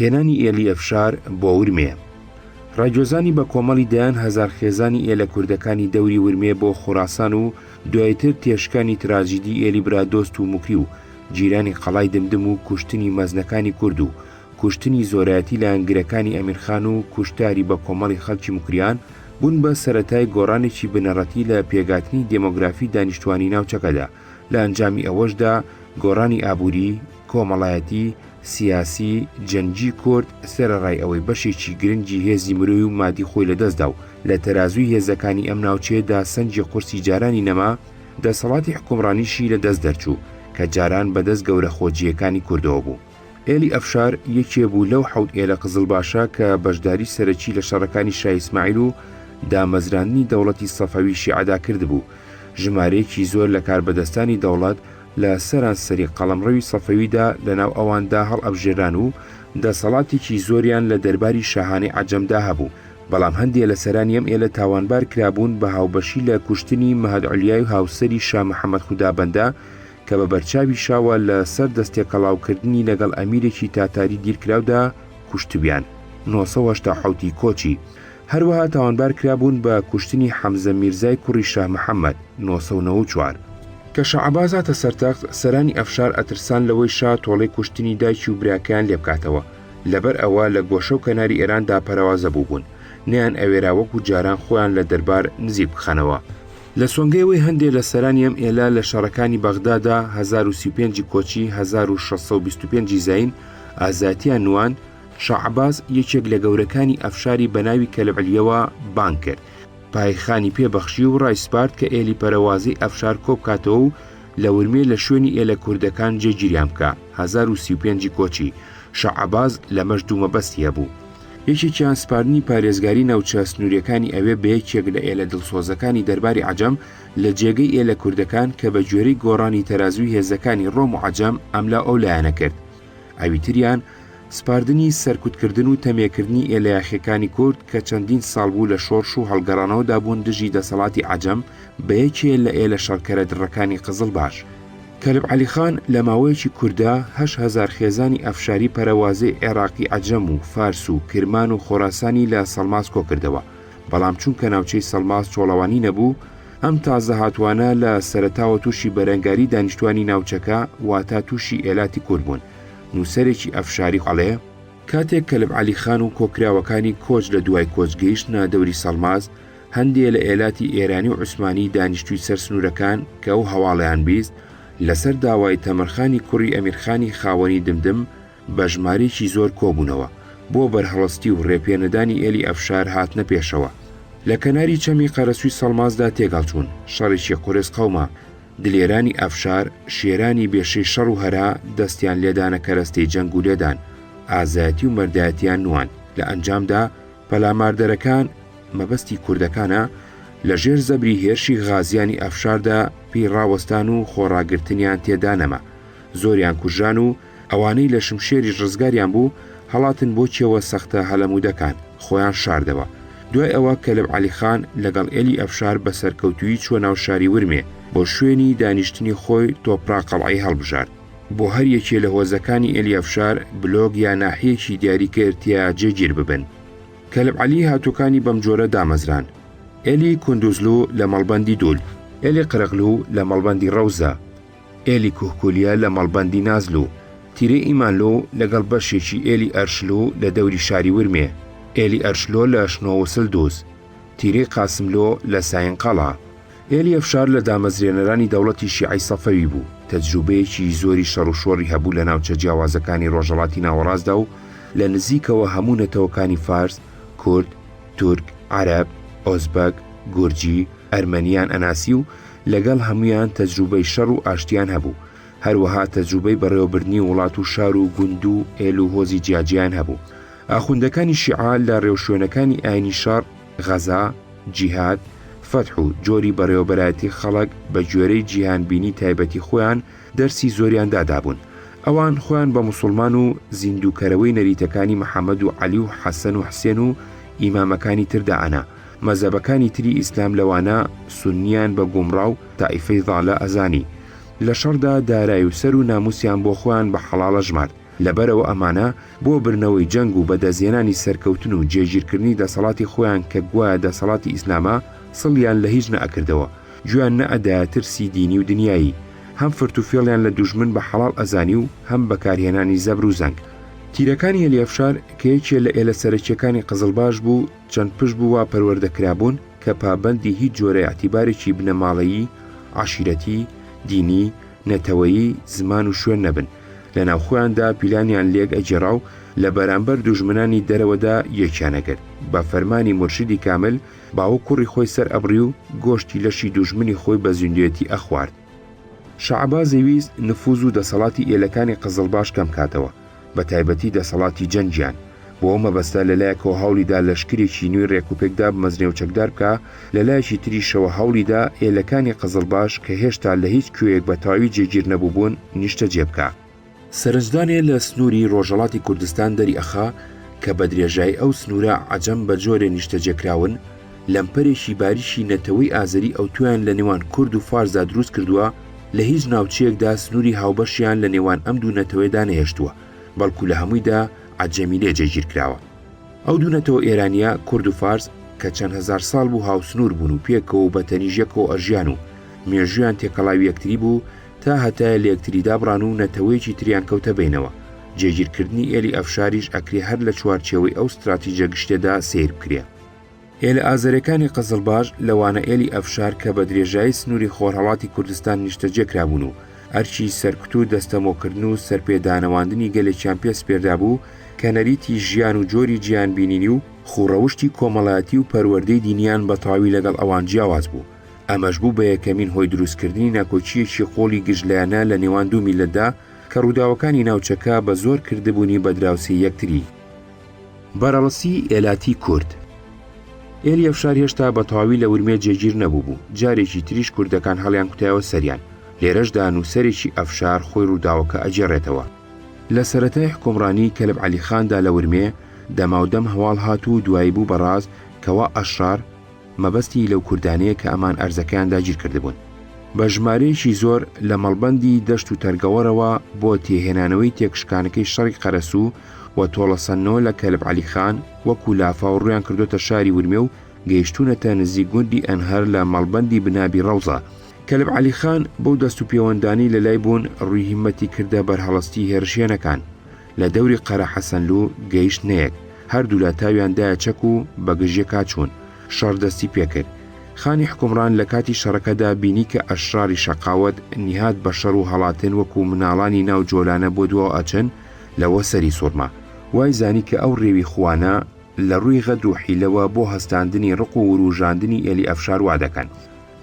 هێنانی ئێلی ئەفشار بۆ ورمێ. ڕاگوێزانی بە کۆمەڵی دەیان هەزار خێزانی ئێلە کوردەکانی دەوری ورمێ بۆ خوراسان و دوایتر تێشکانی تراجیدی ئێلی برادۆست و موکری و گیرانی قەڵای دمدم و کوشتنی مەزنەکانی کورد و کوشتنی زۆرایەتی لایەنگرەکانی ئەمیرخان و کوشتاری بە کۆمەڵی خەڵکی موکریان بوون بە سەرەتای گۆڕانێکی بنەڕەتی لە پێگاتنی دێمۆگرافی دانیشتوانی ناوچەکەدا لە ئەنجامی ئەوەشدا گۆڕانی ئابووری، کۆمەڵایەتی، سیاسی، جەنگی کورد سەرەڕای ئەوەی بەشێکی گرنگی هێزی مرۆی و مادی خۆی لەدەستدا و لە تەرازووی هێزەکانی ئەم ناوچەیەدا سەنگی قورسی جارانی نەما، دەسەڵاتی حوکمڕانیشی لەدەست دەرچوو کە جاران بەدەست گەورە خۆجییەکانی کوردەوە بوو. ئێلی ئەفشار یەکێ بوو لەو حەوت ئێلە قزڵباشە کە بەشداری سەرەکی لە شەڕەکانی شا ئیسماعیل و دامەزراندنی دەوڵەتی سەفەوی شیعەدا کردبوو. ژمارەیەکی زۆر لە کاربەدەستانی دەوڵەت لە سەرانسەری قەڵەمڕەوی سەفەویدا لەناو ئەواندا هەڵئەبژێران و دەسەڵاتێکی زۆریان لە دەرباری شاهانەی عەجەمدا هەبوو. بەڵام هەندێ لە سەرانی ئەم ئێلە تاوانبار کرابوون بە هاوبەشی لە کوشتنی مەهد عولیای هاوسەری شا محەمەد خودابەندە کە بە بەرچاوی شاوە لە سەر دەستتێکەڵاوکردنی لەگەڵ ئەمیرێکی تاتاری دیرکراودا کوشتبیان. 987 ی کۆچی. هەروەها تاوانبار کرابوون بە کوشتنی حەمزە میرزای کوڕی شا محەمەد. 994. کە شا عەباس هاتە سەر تەخت، سەرانی ئەفشار ئەترسان لەوەی شا تۆڵەی کوشتنی دایکی و براکەیان لێ بکاتەوە، لەبەر ئەوە لە گۆشە و کەناری ئێراندا پەرەوازە بووبوون، نەیان ئەوێرا وەکو جاران خۆیان لە دەربار نزیک بخەنەوە. لە سۆنگەی ئەوەی هەندێ لە سەرانی ئەم ئێلە لە شەڕەکانی بەغدادا، 1035 ی کۆچی، 1625 ی زایین، ئازایەتیان نواند، شا عەباس یەکێک لە گەورەکانی ئەفشاری بە ناوی کەلب علیەوە بانگ کرد، پایخانی پێ بەخشی و ڕایسپارد کە ئێلی پەرەوازەی ئەفشار کۆبکاتەوە و لە ورمێ لە شوێنی ئێلە کوردەکان جێگیریان بکا، 1035 ی کۆچی، شا عەباس لەمەش دوو مەبەستی هەبوو. یەکێکیان سپاردنی پارێزگاری ناوچە سنووریەکانی ئەوێ بە یەکێک لە ئێلە دڵسۆزەکانی دەرباری عەجەم لە جێگەی ئێلە کوردەکان کە بە گوێرەی گۆڕانی تەرازووی هێزەکانی ڕۆم و عەجەم ئەملاو ئەولایانە کرد. ئەوی تریان سپاردنی سەرکوتکردن و تەمێکردنی ئێلە یاخیەکانی کورد کە چەندین ساڵ بوو لە شۆڕش و هەڵگەڕانەوەدا بوون دژی دەسەڵاتی عەجەم بە یەکێ لە ئێلە شەڕکەرە دڕەکانی قزڵباش. کەلب عەلی خان لە ماوەیەکی کورتدا 8000 خێزانی ئەفشاری پەرەوازەی عێڕاقی عەجەم و فارس و کرمان و خۆراسانی لە سەڵماس کۆکردەوە، بەڵام چونکە ناوچەی سەڵماس چۆڵەوانی نەبوو، ئەم تازە هاتووانە لە سەرەتاوە تووشی بەرەنگاری دانیشتوانی ناوچەکە واتە تووشی ئێلاتی کورد بوون. نووسەرێکی ئەفشاری ئەڵێ، کاتێک کەلب عەلی خان و کۆکراوەکانی کۆچ لە دوای کۆچ گەیشتنە دەوری سەڵماس، هەندێ لە ئێلاتی ئێرانی و عوسمانی دانیشتووی سەر سنوورەکان کە ئەو هەواڵەیان بیست، لەسەر داوای تەمرخانی کوڕی ئەمیرخانی خاوەنی دمدم بە ژمارەیەکی زۆر کۆبوونەوە، بۆ بەرهەڵستی و ڕێپێنەدانی ئێلی ئەفشار هاتنە پێشەوە. لە کەناری چەمی قەرەسووی سەڵماسدا تێکهەڵچوون، شەڕێکی قورس قەوما، دلێرانی ئەفشار، شێرانی بێشەی شەڕ و هەرا دەستیان لێدانە کەرەستەی جەنگ و لێدان، ئازایەتی و مەردایەتیان نواند، لە ئەنجامدا پەلاماردەرەکان، مەبەستی کوردەکانە، لە ژێر زەبری هێرشی غازیانی ئەفشاردا پێی ڕاوەستان و خۆڕاگرتنیان تێدا نەما، زۆریان کوژران و ئەوانەی لە شمشێریش ڕزگاریان بوو، هەڵاتن بۆ کێوە سەختە هەلەموودەکان، خۆیان شاردەوە. دوای ئەوە کەلب عەلی خان لەگەڵ ئێلی ئەفشار بە سەرکەوتوویی چووە ناو شاری ورمێ، بۆ شوێنی دانیشتنی خۆی تۆپراق قەڵعەی هەڵبژارد. بۆ هەر یەکێ لە هۆزەکانی ئێلی ئەفشار بلۆک یا ناحیەیەکی دیاری کرد تیا جێگیر ببن. کەلب عەلی هاتووەکانی بەمجۆرە دامەزران، ئێلی کوندوزلو لە مەڵبەندی دوول، ئێلی قرقلو لە مەڵبەندی ڕەوزە، ئێلی کوهکولیە لە مەڵبەندی نازلو، تیرەی ئیمانلو لەگەڵ بەشێکی ئێلی ئەرشلو لە دەوری شاری ورمێ، ئێلی ئەرشلۆ لە شنۆ وسلدوز، تیرەی قاسملۆ لە ساین قەڵا. ئێلی ئەفشار لە دامەزرێنەرانی دەوڵەتی شیعەی سەفەوی بوو، تەجروبەیەکی زۆری شەڕوشۆڕی هەبوو لە ناوچە جیاوازەکانی ڕۆژهەڵاتی ناوەڕاستدا و لە نزیکەوە هەموو نەتەوەکانی فارس، کورد، تورک، عەرەب، ئۆزبەک، گورجی، ئەرمەنیان ئەناسی و لەگەڵ هەموویان تەجروبەی شەڕ و ئاشتیان هەبوو، هەروەها تەجروبەی بەڕێوەبردنی وڵات و شار و گوند و ئێل و هۆزی جیاجیایان هەبوو. ئاخوندەکانی شیعە لە ڕێوشوێنەکانی ئاینی شەڕ، غەزا، جیهاد، فەتح و جۆری بەڕێوەبەرایەتی خەڵک بە گوێرەی جیهانبینی تایبەتی خۆیان دەرسی زۆریان دادابوون. ئەوان خۆیان بە موسوڵمان و زیندووکەرەوەی نەریتەکانی محەمەد و عەلی و حەسەن و حسێن و ئیمامەکانی تر دائەنا. مەزەبەکانی تری ئیسلام لەوانە سوننیان بە گومڕا و تائیفەی ضالە ئەزانی. لە شەڕدا دارای و سەر و ناموسیان بۆ خۆیان بە حەڵاڵ ئەژمارد. لەبەرئەوە ئەمانە بۆ برنەوەی جەنگ و بەدەستهێنانی سەرکەوتن و جێگیرکردنی دەسەڵاتی خۆیان کە گوایە دەسەڵاتی ئیسلامە سڵیان لە هیچ نەئەکردەوە، گوێیان نەئەدایە ترسی دینی و دنیایی. هەم فرتوفێڵیان لە دوژمن بە حەڵاڵ ئەزانی و هەم بەکارهێنانی زەبر و زەنگ. تیرەکانی ئێلی ئەفشار کە یەکێ لە ئێلە سەرەکییەکانی قزڵباش بوو، چەند پشت بوو وا پەروەردە کرابوون کە پابەندی هیچ جۆرە ئیعتیبارێکی بنەماڵەیی، عەشیرەتی، دینی، نەتەوەیی، زمان و شوێن نەبن. لە ناوخۆیاندا پیلانیان لێک ئەگێڕا و لە بەرامبەر دوژمنانی دەرەوەدا یەکیان ئەگرت. بە فەرمانی مورشیدی کامل، باوک کوڕی خۆی سەر ئەبڕی و گۆشتی لەشی دوژمنی خۆی بە زیندوێتی ئەخوارد. شاعەباس دەیویست نفوز و دەسەڵاتی ئێلەکانی قزڵباش کەم کاتەوە، بە تایبەتی دەسەڵاتی جەنگیان. بۆ ئەو مەبەستە لە لایەکەوە هەوڵی دا لەشکرێکی نوێی رێکوپێک دابمەزرێ و چەکدار بکا، لە لایەکی تریشەوە هەوڵی دا ئێلەکانی قزڵباش کە هێشتا لە هیچ کوێیەک بە تەواوی جێگیر نەبووبوون، نیشتەجێ بکا. سەرنجدانێ لە سنووری ڕۆژهەڵاتی کوردستان دەری ئەخا کە بە درێژایی ئەو سنوورە عەجەم بە جۆرێ نیشتەجێ کراون، لەمپەرێکی باریکی نەتەوەی ئازەری ئەوتۆیان لە نێوان کورد و فارسدا دروست کردووە، لە هیچ ناوچەیەکدا سنووری هاوبەشیان لە نێوان ئەم دوو نەتەوەیەدا نەهێشتووە، بەڵکوو لە هەموویدا عەجەمی لێ جێگیر کراوە. ئەو دوو نەتەوە ئێرانییە، کورد و فارس، کە چەند هەزار ساڵ بوو هاوسنوور بوون و پێکەوە و بە تەنیژ یەکەوە ئەژیان و مێژوویان تێکەڵاوی یەکتری بوو، تا هەتایە لە یەکتری دابڕان و نەتەوەیەکی تریان کەوتە بەینەوە. جێگیرکردنی ئێلی ئەفشاریش ئەکرێ هەر لە چوارچێوەی ئەو ستراتیجە گشتیەدا سەیر بکرێ. ئێلە ئازەرێکانی قزڵباش، لەوانە ئێلی ئەفشار کە بە درێژایی سنووری خۆرهەڵاتی کوردستان نیشتەجێ کرابوون و ئەرکی سەرکوت و دەستەمۆکردن و سەرپێ دانەواندنی گەلێکیان پێ سپێردابوو کە نەریتی ژیان و جۆری جیهانبینینی و خووڕەوشتی کۆمەڵایەتی و پەروەردەی دینیان بە تەواوی لەگەڵ ئەوان جیاواز بوو. ئەمەش بوو بە یەکەمین هۆی دروستکردنی ناکۆکییەکی قووڵی گشتلایەنە لە نێوان دوو میللەتدا کە ڕووداوەکانی ناوچەکە بە زۆر کردبوونی بە دراوسێی یەکتری. بەرەڵسی ئێلاتی کورد. ئێلی ئەفشار هێشتا بە تەواوی لە ورمێ جێگیر نەبووبوو، جارێکی تریش کوردەکان هەڵیانکوتایەوە سەریان، لێرەشدا نووسەرێکی ئەفشار خۆی ڕووداوەکە ئەگێڕێتەوە. لە سەرەتای حوکمڕانیی کەلب عەلی خاندا لە ورمێ، دەماودەم هەواڵ هات و دوایی بوو بە ڕاز کەوا ئەشرار، مەبەستی لەو کوردانەیە کە ئەمان ئەرزەکەیان داگیر کردبوون. بە ژمارەیەکی زۆر لە مەڵبەندی دەشت و تەرگەوەڕەوە بۆ تێهێنانەوەی تێکشکانەکەی شەڕی قەرەسوو و تۆڵەسەندنەوە لە کەلب عەلی خان وەکوو لافاو ڕوویان کردۆتە شاری ورمێ و گەیشتوونەتە نزیک گوندی ئەنهەر لە مەڵبەندی بنابی ڕەوزە. کەلب عەلی خان بەو دەست و پێوەندانەی لە لای بوون ڕووی هیممەتی کردە بەرهەڵستی هێرشهێنەکان. لە دەوری قەرە حەسەنلوو گەیشتنە یەک. هەردوولا تاویان دایە چەک و بە گژ یەکا چوون. شەڕ دەستی پێکرد. خانی حوکمڕان لە کاتی شەڕەکەدا بینی کە ئەشراری شەقاوەت نیهاد بە شەڕ و هەڵاتن وەکوو مناڵانی ناو جۆلانە بۆ دواوە ئەچن، لەوە سەری سوڕما. وای زانی کە ئەو ڕێوی خووانە لە ڕووی غەدر و حیلەوە بۆ هەستاندنی ڕق و ورووژاندنی ئێلی ئەفشار وا دەکەن.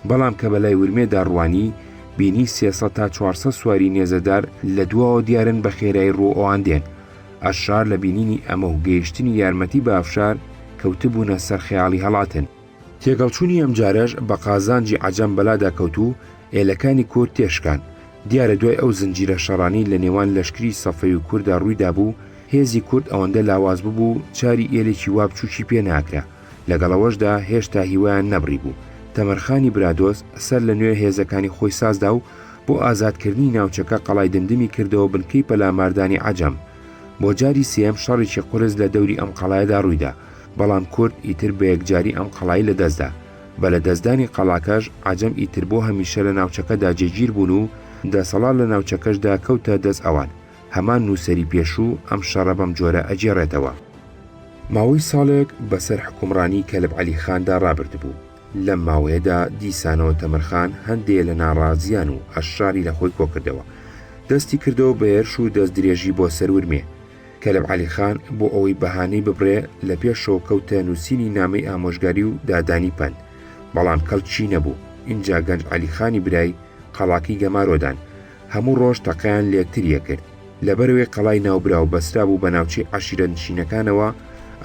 بەڵام کە بە لای ورمێدا ڕوانی، بینی 300 تا 400 سواری نێزەدار لە دواوە دیارن بە خێرایی ڕوو ئەوان دێن. ئەشرار لە بینینی ئەمە و گەیشتنی یارمەتی بە ئەفشار، کەوتبوونە سەر خەیاڵی هەڵاتن. تێکەڵچوونی ئەمجارەش بە قازانجی عەجەم بەلادا کەوت و ئێلەکانی کورد تێشکان. دیارە دوای ئەو زنجیرە شەڕانەی لە نێوان لەشکری سەفەوی و کوردا ڕووی دابوو، هێزی کورد ئەوەندە لاواز ببوو چاری ئێلێکی وا بچووکی پێ ناکرا. لەگەڵ ئەوەشدا هێشتا هیوایان نەبڕیبوو. تەمەرخانی برادۆست سەر لە نوێ هێزەکانی خۆی سازدا و بۆ ئازادکردنی ناوچەکە قەڵای دمدمی کردەوە بنکەی پەلاماردانی عەجەم. بۆ جاری سێیەم شەڕێکی قورس لە دەوری ئەم قەڵایەدا ڕوویدا، بەڵام کورد ئیتر بە یەکجاری ئەم قەڵای لەدەستدا. بە لەدەستدانی قەڵاکەش عەجەم ئیتر بۆ هەمیشە لە ناوچەکەدا جێگیر بوون و دەسەڵات لە ناوچەکەشدا کەوتە دەست ئەوان. هەمان نووسەری پێشوو ئەم شەڕە بەم جۆرە ئەگێڕێتەوە. ماوەی ساڵێک بەسەر حوکمڕانی کەلب عەلی خاندا ڕابردبوو. لەم ماوەیەدا دیسانەوە تەمەرخان هەندێ لە ناڕازیان و ئەشراری لە خۆی کۆکردەوە. دەستی کردەوە بە هێرش و دەستدرێژی بۆ سەر ورمێ. کەلب عەلی خان بۆ ئەوەی بەهانەی ببڕێ لە پێشەوە کەوتە نووسینی نامەی ئامۆژگاری و دادانی پەند. بەڵام کەڵکی نەبوو. ئینجا گەنج عەلی خانی برای قەڵاکەی گەمارۆ دان. هەموو ڕۆژ تەقەیان لەیەکتری ئەکرد. لەبەرئەوەی قەڵای ناوبراو بەسترابوو بە ناوچەی عەشیرەتنشینەکانەوە،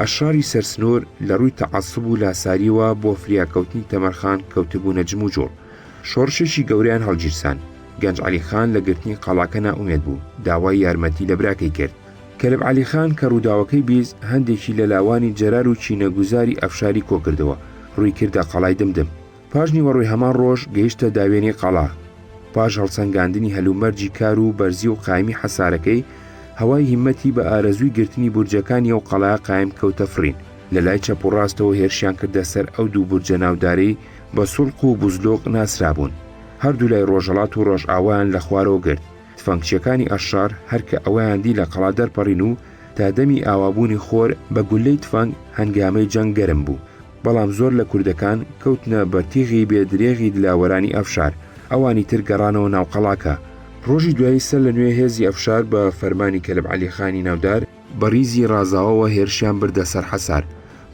ئەشراری سەرسنوور لە ڕووی تەعەسوب و لاسارییەوە بۆ فریاکەوتنی تەمەرخان کەوتبوونە جموجوڵ. شۆڕشێکی گەورەیان هەڵگیرسان. گەنج عەلی خان لە گرتنی قەڵاکە نائومێد بوو، داوای یارمەتی لە براکەی کرد. کەلب عەلی خان کە ڕووداوەکەی بیست، هەندێکی لە لاوانی جەرار و کینەگوزاری ئەفشاری کۆکردەوە، ڕووی کردە قەڵای دمدم. پاش نیوەڕۆی هەمان ڕۆژ گەیشتە داوێنی قەڵا. پاش هەڵسەنگاندنی هەلومەرجی کار و بەرزی و قایمی حەسارەکەی، هەوای هیممەتی بە ئارەزووی گرتنی بورجەکانی ئەو قەڵایە قایم کەوتە فڕین. لە لای چەپ و ڕاستەوە هێرشیان کردە سەر ئەو دوو بورجە ناودارەی بە سوڵق و بوزلوق ناسرابوون. هەر دوو لای ڕۆژهەڵات و ڕۆژئاوایان لە خوارەوە گرت. تفەنگچیەکانی ئەشرار هەر کە ئەوەیان دی لە قەڵا دەرپەڕین و تا دەمی ئاوابوونی خۆر بە گوللەی تفەنگ هەنگامەی جەنگ گەرم بوو. بەڵام زۆر لە کوردەکان کەوتنە بەر تیغی بێ درێغی دلاوەرانی ئەفشار، ئەوانی تر گەڕانەوە ناو قەڵاکە. ڕۆژی دوایی سەر لە نوێ هێزی ئەفشار بە فەرمانی کەلب عەلی خانی ناودار، بە ڕیزی ڕازاوەوە هێرشیان بردە سەر حەسار،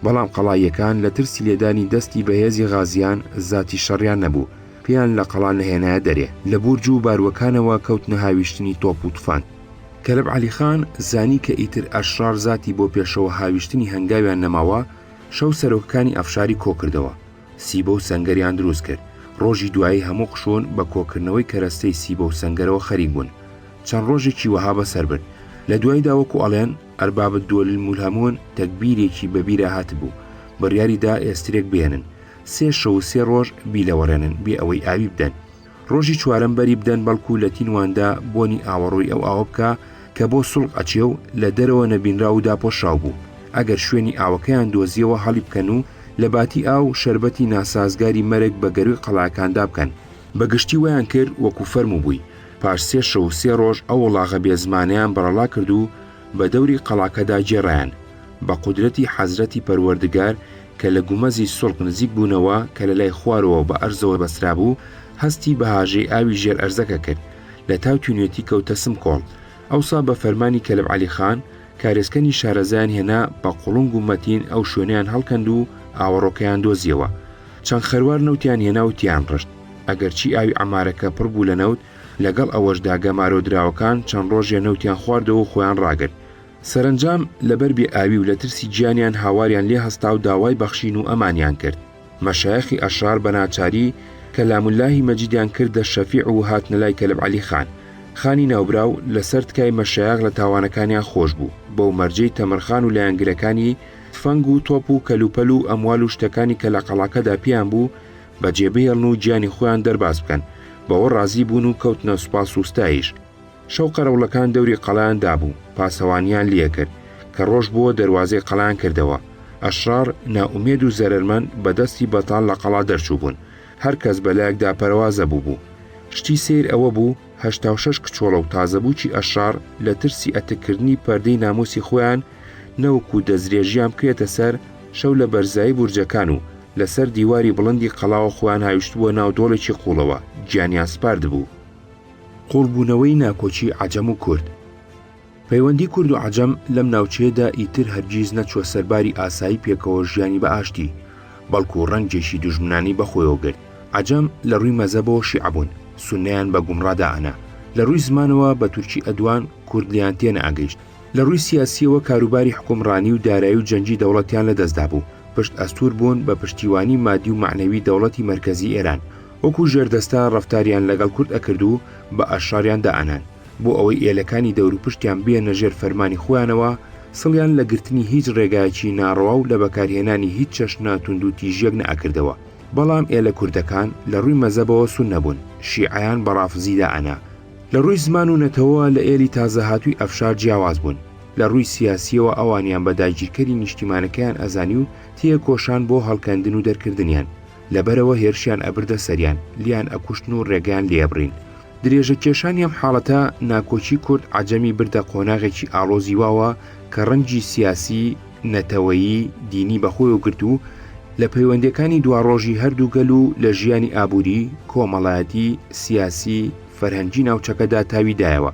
بەڵام قەڵاییەکان لە ترسی لێدانی دەستی بەهێزی غازیان زاتی شەڕیان نەبوو، پێیان لە قەڵا نەهێنایە دەرێ. لە بورج و باروەکانەوە کەوتنە هاویشتنی تۆپ و تفەنگ. کەلب عەلی خان زانی کە ئیتر ئەشرار زاتی بۆ پێشەوە هاویشتنی هەنگاویان نەماوە، شەو سەرۆکەکانی ئەفشاری کۆکردەوە، سیبە و سەنگەریان دروست کرد، ڕۆژی دوایی هەموو قشون بە کۆکردنەوەی کەرەستەی سیبە و سەنگەرەوە خەریک بوون. چەند ڕۆژێکی وەها بەسەر برد. لە دواییدا وەکو ئەڵێن، ارباب الدول الملهمون، تەگبیرێکی بە بیرا هاتبوو، بڕیاری دا ئێسترێک بهێنن، سێ شەو و سێ ڕۆژ بیلەوەڕێنن بێ ئەوەی ئاوی بدەن. ڕۆژی چوارەم بەری بدەن بەڵکو لە تینواندا بۆنی ئاوەڕۆی ئەو ئاوە بکا کە بۆ سوڵق ئەچێ و لە دەرەوە نەبینراو و داپۆشراو بوو، ئەگەر شوێنی ئاوەکەیان دۆزیەوە هەڵیبکەن و لە باتی ئاو شەربەتی ناسازگاری مەرگ بە گەرووی قەڵاکاندا بکەن. بە گشتی وایان کرد وەکو فەرمووبووی. پاش سێ شەو و سێ ڕۆژ ئەو وڵاغە بێ زمانەیان بەڕەڵا کرد و بە دەوری قەڵاکەدا گێڕایان. بە قودرەتی حەزرەتی پەروەردگار کە لە گومەزی سوڵق نزیک بوونەوە کە لە لای خوارەوە بە ئەرزەوە بەسترابوو، هەستی بە هاژەی ئاوی ژێر ئەرزەکە کرد. لە تاو تینوێتی کەوتە سمکۆڵ. ئەوسا بە فەرمانی کەلب عەلی خان، کارێزکەنی شارەزایان هێنا بە قوڵنگ و مەتین ئەو شوێنەیان هەڵکەند و ئاوەڕۆکەیان دۆزیەوە. چەند خەروار نەوتیان هێنا و تیان ڕشت. ئەگەرچی ئاوی عەمارەکە پڕ بوو لە نەوت، لەگەڵ ئەوەشدا گەمارۆدراوەکان چەند ڕۆژێ نەوتیان خواردەوە و خۆیان ڕاگرت. سەرەنجام لەبەر بێ ئاوی و لە ترسی گیانیان هاواریان لێ هەستا و داوای بەخشین و ئەمانیان کرد. مەشایەخی ئەشرار بە ناچاری کەلامولاهی مەجیدیان کردە شەفیع و هاتنە لای کەلب عەلی خان. خانی ناوبراو لە سەر تکای مەشایەخ لە تاوانەکانیان خۆش بوو، بەو مەرجەی تەمرخان و لایەنگرەکانی تفەنگ و تۆپ و کەلوپەل و ئەموال و شتەکانی کە لە قەڵاکەدا پێیان بوو بە جێ بهێڵن و گیانی خۆیان دەرباز بکەن. بەوە ڕازی بوون و کەوتنە سوپاس و ستایش. شەو قەرەوڵەکان دەوری قەڵایان دابوو، پاسەوانییان لیەکرد. کە ڕۆژ بووە دەروازەی قەڵایان کردەوە. ئەشرار، نائومێد و زەرەرمەند، بە دەستی بەتاڵ لە قەڵا دەرچووبوون. هەر کەس بە لایەکدا پەرەوازە بووبوو. شتی سەیر ئەوە بوو، 86 کچۆڵە و تازەبووکی ئەشرار لە ترسی ئەتککردنی پەردەی نامووسی خۆیان، نەوەکوو دەستدرێژییان بکرێتە سەر، شەو لە بەرزایی بورجەکان و لە سەر دیواری بڵندی قەڵاوە خۆیان هاویشتبووە ناو دۆڵێکی قووڵەوە، گیانیان سپاردبوو. قووڵبوونەوەی ناکۆکی عەجەم و کورد. پەیوەندی کورد و عەجەم لەم ناوچەیەدا ئیتر هەرگیز نەچووە سەر باری ئاسایی پێکەوە ژیانی بە ئاشتی، بەڵکو ڕەنگێکی دوژمنانەی بەخۆیەوە گرت. عەجەم لە ڕووی مەزەبەوە شیعە بوون، سوننەیان بە گومڕا دائەنا. لە ڕووی زمانەوە بە تورکی ئەدوان، کورد لێیان تێنەئەگەیشت. لە ڕووی سیاسییەوە کاروباری حوکمڕانی و دارایی و جەنگی دەوڵەتیان لە دەستدا بوو، پشت ئەستوور بوون بە پشتیوانی مادی و مەعنەوی دەوڵەتی مەرکەزی ئێران. وەکو ژێردەستە ڕەفتاریان لەگەڵ کورد ئەکرد و بە ئەشراریان دائەنان. بۆ ئەوەی ئێلەکانی دەوروپشتیان بێنە ژێر فەرمانی خۆیانەوە، سڵیان لە گرتنی هیچ ڕێگایەکی ناڕەوا و لە بەکارهێنانی هیچ چەشنە توندوتیژیەک نەئەکردەوە. بەڵام ئێلە کوردەکان لە ڕووی مەزەبەوە سوننە بوون، شیعەیان بە ڕافزی دائەنا. لە ڕووی زمان و نەتەوەوە لە ئێلی تازەهاتووی ئەفشار جیاواز بوون. لە ڕووی سیاسییەوە ئەوانیان بە داگیرکەری نیشتیمانەکەیان ئەزانی و تێکۆشان بۆ هەڵکەندن و دەرکردنیان. لەبەرئەوە هێرشیان ئەبردە سەریان، لێیان ئەکوشتن و ڕێگەیان لێئەبڕین. درێژە کێشانی ئەم حاڵەتە، ناکۆکی کورد عەجەمی بردە قۆناغێکی ئاڵۆزی واوە کە ڕەنگی سیاسی، نەتەوەیی، دینی بەخۆیەوە گرت و لە پەیوەندیەکانی دواڕۆژی هەردوو گەل و لە ژیانی ئابووری، کۆمەڵایەتی، سیاسی، فەرهەنگی ناوچەکەدا تاوی دایەوە.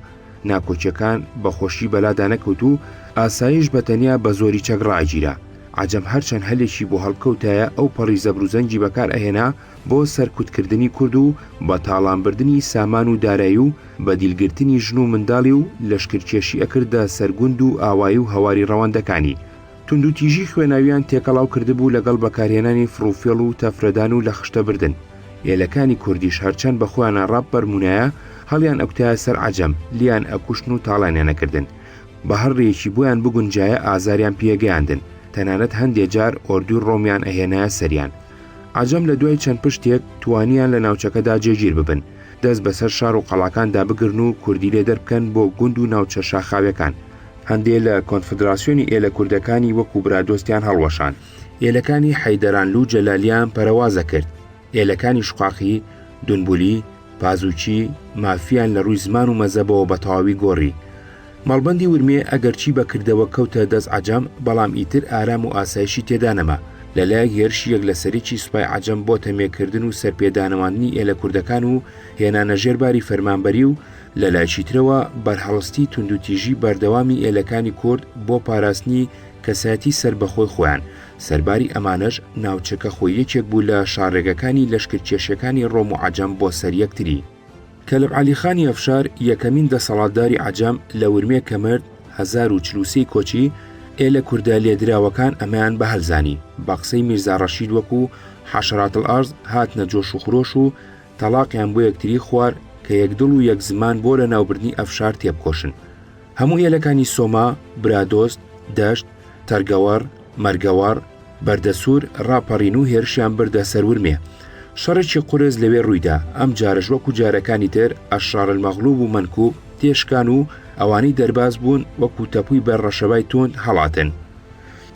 ناکۆکیەکان بە خۆشی بەلادا نەکەوت و ئاسایش بە تەنیا بە زۆری چەک ڕائەگیرا. عەجەم هەرچەند هەلێکی بۆ هەڵبکەوتایە ئەو پەڕی زەبروزەنگی بەکار ئەهێنا بۆ سەرکوتکردنی کورد و بە تاڵانبردنی سامان و دارایی و بە دیلگرتنی ژن و منداڵی و لەشکرکێشی ئەکردە سەر گوند و ئاوایی و هەواری ڕەوەندەکانی. توندوتیژی خوێناویان تێکەڵاو کردبوو لەگەڵ بەکارهێنانی فڕوفێڵ و تەفرەدان و لەخشتەبردن. ئێلەکانی کوردیش هەرچەند بە خۆیانا ڕابپەرموونایە هەڵیان ئەکوتایە سەر عەجەم، لێیان ئەکوشتن و تاڵانیان ئەکردن. بە هەر ڕێیەکی بۆیان بگونجایە ئازاریان پێگەیاندن، تەنانەت هەندێ جار ئۆردوی ڕۆمیان ئەهێنایە سەریان. عەجەم لە دوای چەند پشتێک توانیان لە ناوچەکەدا جێگیر ببن. دەست بەسەر شار و قەڵاکاندا بگرن و کوردی لێ دەربکەن بۆ گوند و ناوچە شاخاویەکان. هەندێ لە کۆنفدراسیۆنی ئێلە کوردەکانی وەکوو برادۆستیان هەڵوەشاند. ئێلەکانی حەیدەرانلو و جەلالیان پەرەوازە کرد. ئێلەکانی شقاقی، دونبولی، پازوکی، مافیان لە ڕووی زمان و مەزەبەوە بە تەواوی گۆڕی. مەڵبەندی ورمێ ئەگەرچی بە کردەوە کەوتە دەست عەجەم، بەڵام ئیتر ئارام و ئاسایشی تێدا نەما. لە لایەک هێرشی یەک لەسەریەکی سوپای عەجەم بۆ تەمێ کردن و سەرپێ دانەواندنی ئێلە کوردەکان و هێنانە ژێر باری فەرمانبەری و لە لایەکی ترەوە بەرهەڵستی توندوتیژی بەردەوامی ئێلەکانی کورد بۆ پاراستنی کەسایەتی سەربەخۆی خۆیان، سەرباری ئەمانەش ناوچەکە خۆی یەکێک بوو لە شاڕێگەکانی لەشکرکێشیەکانی ڕۆم و عەجەم بۆ سەر یەکتری. کەلب عەلی خانی ئەفشار یەکەمین دەسەڵاتداری عەجەم لە ورمێ کە مرد، 1043 کۆچی، ئێلە کوردە لێدراوەکان ئەمەیان بە هەل زانی، بە قسەی میرزا ڕەشید وەکوو، حشرات الارض، هاتنە جۆش و خرۆش و تەڵاقیان بۆ یەکتری خوارد کە یەک دڵ و یەک زمان بۆ لەناوبردنی ئەفشار تێبکۆشن. هەموو ئێلەکانی سۆما، برادۆست، دەشت، تەرگەوەڕ، مەرگەوەڕ، بەردەسوور ڕاپەڕین و هێرشیان بردە سەر ورمێ. شەڕێکی قورس لەوێ ڕوویدا، ئەم جارەش وەکوو جارەکانی تر ئەشڕار المغلوب و مەنکوب تێشکان و ئەوانەی دەرباز بوون وەکوو تەپووی بەر ڕەشەبای توند هەڵاتن.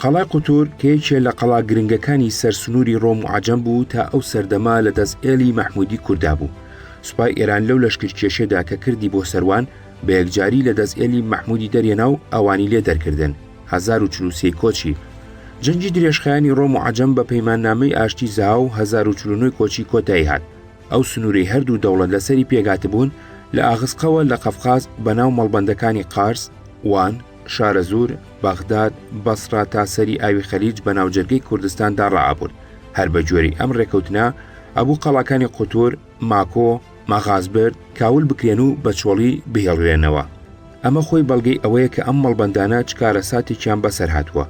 قەڵای قوتور کە یەکێ لە قەڵا گرنگەکانی سەر سنووری ڕۆم و عەجەم بوو تا ئەو سەردەمە لە دەست ئێلی مەحموودی کوردا بوو. سوپای ئێران لەو لەشکرکێشیەدا کە کردی بۆ سەروان بە یەکجاری لە دەست ئێلی مەحموودی دەرهێنا و ئەوانی لێ دەرکردن. 1043 کۆچی. جەنگی درێژخایەنی ڕۆم و عەجەم بە پەیماننامەی ئاشتی زەهاو 1049 کۆچی کۆتایی هات. ئەو سنوورەی هەردوو دەوڵەت لەسەری پێکهاتبوون لە ئاغسقەوە لە قەفقاز بەناو مەڵبەندەکانی قارس، وان، شارەزوور، بەغداد، بەسڕە تا سەری ئاوی خەلیج بە ناوجەرگەی کوردستاندا ڕائەبورد. هەر بە گوێرەی ئەم ڕێکەوتنە ئەبوو قەڵاکانی قوتور، ماکۆ، ماغازبرد، کاول بکرێن و بە چۆڵی بهێڵرێنەوە. ئەمە خۆی بەڵگەی ئەوەیە کە ئەم مەڵبەندانە چ کارەساتێکیان بەسەر هاتووە.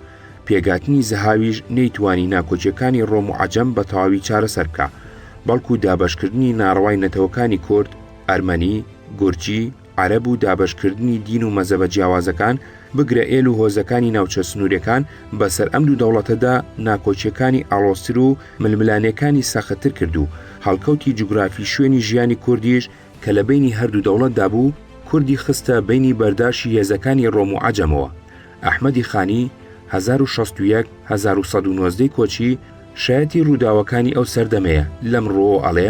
پێگاتنی زەهاویش نەیتوانی ناکۆکیەکانی ڕۆم و عەجەم بە تەواوی چارەسەر بکا، بەڵکو دابەشکردنی ناڕەوای نەتەوەکانی کورد، ئەرمەنی، گورجی، عەرەب و دابەشکردنی دین و مەزەبە جیاوازەکان، بگرە ئێل و هۆزەکانی ناوچە سنوورێکان بەسەر ئەم دوو دەوڵەتەدا ناکۆکیەکانی ئاڵۆزتر و ململانێکانی سەختتر کرد و هەڵکەوتی جوگرافی شوێنی ژیانی کوردیش کە لە بەینی هەردوو دەوڵەتدا بوو، کوردی خستە بەینی بەرداشی هێزەکانی ڕۆم و عەجەمەوە. ئەحمەدی خانی، 1061، 1119 کۆچی، شایەتی ڕووداوەکانی ئەو سەردەمەیە، لەم ڕووەوە ئەڵێ،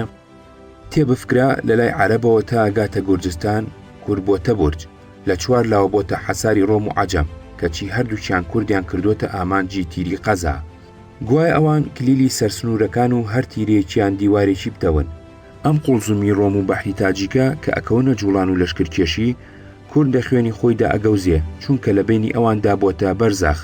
تێبفکرە لە لای عەرەبەوە تا ئەگاتە گورجستان، کورد بۆتە بورج، لە چوار لاوە بۆتە حەساری ڕۆم و عەجەم، کەچی هەردووکیان کوردیان کردۆتە ئامانجی تیری قەزا. گوایە ئەوان کلیلی سەرسنوورەکان و هەر تیرێکیان دیوارێکی پتەون. ئەم قوڵزومی ڕۆم و بەحری تاجیکە کە ئەکەونە جوڵان و لەشکرکێشی، کورد لە خوێنی خۆیدا ئەگەوزێ، چونکە لە بەینی ئەواندا بۆتە بەرزەخ.